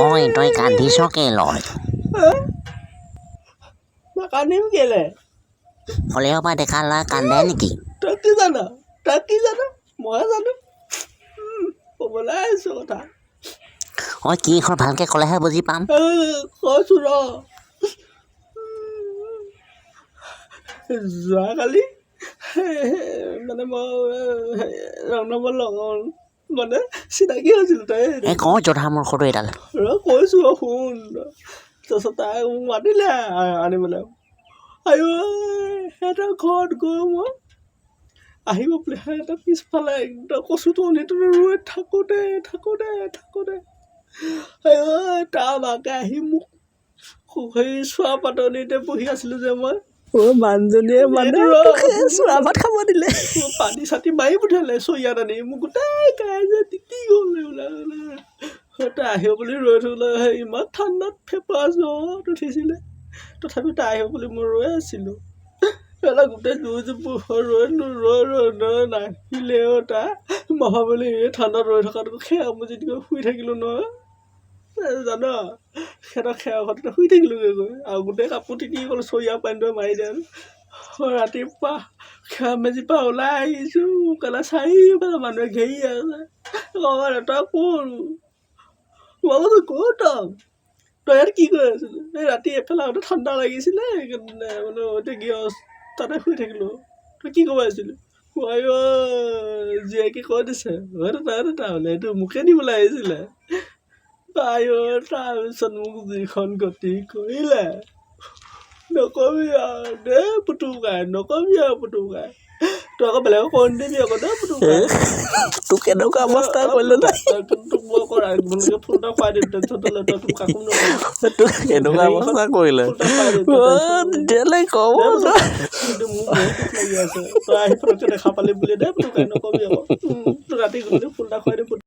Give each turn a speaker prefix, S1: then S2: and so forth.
S1: ঐ, তই কান্দিছ কেলৈ?
S2: নাকান্দিম কেলে?
S1: সৰিয়হৰ পৰা ডেকা ল'ৰা কান্দে নেকি?
S2: তই কি জান? তই কি জান? মইহে জানো। ক'বলৈ আহিছো কথা।
S1: ঐ, কি হ'ল ভালকৈ ক'লেহে বুজি পাম।
S2: কৈছো ৰ। যোৱাকালি মানে মই ৰং নম্বৰ লগত মানে চিনাকি হৈছিলোঁ তাই।
S1: এই ক, জধা মূৰ্খটো এইডাল।
S2: ৰ, কৈছোঁ ৰ, শুন। তাৰপিছত তাই মোক মাতিলে আনিবলৈ। আইঅ, সিহঁতৰ ঘৰত গৈ মই আহিব বুলি সিহঁতৰ পিছফালে একদম কচু টনিটোত ৰৈ থাকোঁতে থাকোঁতে থাকোঁতে, আইঅ, তাৰ মাকে আহি মোক সেই চোৱা পাতনিতে বহি আছিলোঁ যে মই।
S3: অ', মানুহজনীয়ে মানে
S2: এইটো ৰ।
S3: তোক চোৱা ভাত খাব দিলে।
S2: পানী চাতি মাৰি পঠিয়ালে চৰিয়াত আনি। মোক গোটেই গাই যে তিতি গ'ল এইবিলাক। তাই আহিব বুলি ৰৈ থাকিলে, সেই ইমান ঠাণ্ডাত ফেপা জ্বৰত উঠিছিলে, তথাপিও তাই আহিব বুলি মই ৰৈ আছিলোঁ। পেলাই গোটেই জুই জুপুৰ হৈ ৰৈ ৰৈ ৰৈ ৰৈ নাহিলেও তাই। মই ভাবিলোঁ এই ঠাণ্ডাত ৰৈ থকাটো খেৰ মজিত গৈ শুই থাকিলোঁ নহয় জান, সিহঁতৰ খেৰৰ ঘৰটোতে শুই থাকিলোঁগৈ গৈ আৰু গোটেই কাপোৰ তিতি গ'ল চৰিয়া পানীটোৱে মাৰি দিয়া। ৰাতিপুৱা খেৰ মেজিৰ পৰা ওলাই আহিছোঁ কেলা, চাৰিওফালে মানুহে ঘেৰি আছে। কওঁ, তই কোন? মই কৈছোঁ, গৌতম। তই ইয়াত কি কৰি আছিলি? এই ৰাতি এইফালে আহোঁতে ঠাণ্ডা লাগিছিলে, সেইকাৰণে বোলো এতিয়া গৃহ তাতে শুই থাকিলোঁ। তই কি কৰিব আহিছিলি? আইঅ, জীয়েকে কৈ দিছে, তই বোলে এইটো মোকে নিবলৈ আহিছিলে। আইঅ, তাৰপিছত মোক যিখন গতি কৰিলে, নকবি আৰু দেই পুতুকাই, নকবি আৰু পুতুকাই। তই আকৌ বেলেগক কৈ নিদিবি আকৌ দেই পুতুকাই।
S3: তোক কেনেকুৱা অৱস্থা কৰিলে তাই?
S2: তোক মই আকৌ গধূলিকে ফুল এটা খুৱাই দিম, টেনশ্যন নল'বি তই, তোক কাকো নকবি।
S3: তোক কেনেকুৱা অৱস্থা কৰিলে?
S2: ফুল এটা খুৱাই দিম।
S3: অ', তেতিয়াহ'লে ক'ব
S2: তই কিন্তু মোৰ বহুত দুখ লাগি আছে, তই আহি ফটককৈ দেখা পালি বুলি দেই পুতুকাই, নকবি আকৌ। তোক ৰাতি গধূলি ফুল এটা খুৱাই দিম।